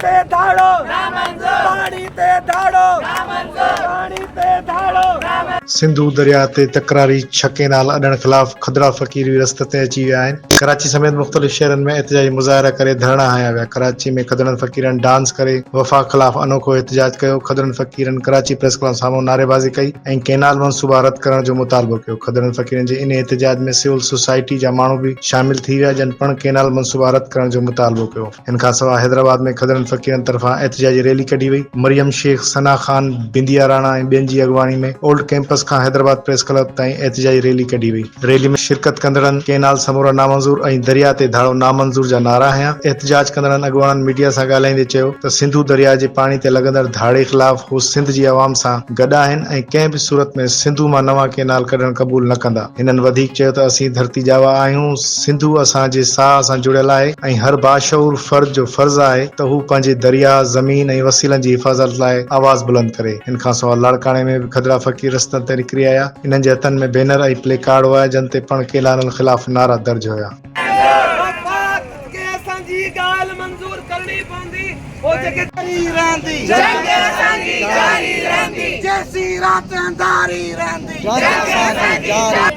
تي ڌاڙو نامنظور پاڻي تي ڌاڙو نامنظور پاڻي تي ڌاڙو نامنظور. سنڌو درياهه تي تڪراري ڇهه ڪئنال اڏڻ خلاف کدڙا فقير به رستي تي اچي ويا آهن. ڪراچي سميت مختلف شهرن ۾ احتجاجي مظاهرا ڪري ڌرڻا هنيا ويا. ڪراچي ۾ کدڙن فقيرن ڊانس ڪري وفاق خلاف انوکو احتجاج ڪيو. کدڙن فقيرن ڪراچي پريس ڪلب سامهون نعريبازي ڪئي ۽ ڪئنال منصوبا رد ڪرڻ جو مطالبو ڪيو. کدڙن فقيرن جي انهي احتجاج ۾ سول سوسائٽي جا ماڻهو به شامل ٿي ويا جن پڻ ڪئنال منصوبا رد ڪرڻ جو مطالبو ڪيو. ان کان سواء حيدرآباد ۾ کدڙن فقيرن طرفان احتجاجي ريلي ڪڍي وئي. مريم شيخ، ثنا خان، بنديا راڻا ۽ ٻين جي اڳواڻي ۾ اولڊ ڪئمپس کان حيدرآباد پريس ڪلب تائين احتجاجي ريلي ڪڍي وئي. ريلي ۾ شرڪت ڪندڙن ڪئنال سمورا نامنظور ۽ درياء تي ڌاڙو نامنظور جا نعرا هنيا. احتجاج ڪندڙن اڳواڻن ميڊيا سان ڳالهائيندي چيو ته سنڌو درياء جي پاڻي تي لڳندڙ ڌاڙي خلاف هو سنڌ جي عوام سان گڏ آهن ۽ ڪنهن به صورت ۾ سنڌو مان نوان ڪئنال ڪڍڻ قبول نه ڪندا. هنن وڌيڪ چيو ته اسين ڌرتي ڄاوا آهيون، سنڌو اسان جي ساهه سان جڙيل آهي ۽ هر باشعور فرد جو فرض آهي ته هو پنهنجي درياء، زمين ۽ وسيلن جي حفاظت لاء آواز بلند ڪري. ان کانسواء لاڙڪاڻي ۾ به کدڙا فقير رستن تي نڪري آيا. انهن جي هٿن ۾ بينر ۽ پلي ڪارڊ هيا جن تي پڻ ڪئنالن خلاف نعرا درج هيا. وفاق کي اسان جي ڳالهه منظور ڪرڻي پوندي پوء جيڪي. جاري رهندي. جنگ اسان جي جاري رهندي. جيسين رات انڌاري رهندي. جنگ اسان جي جاري.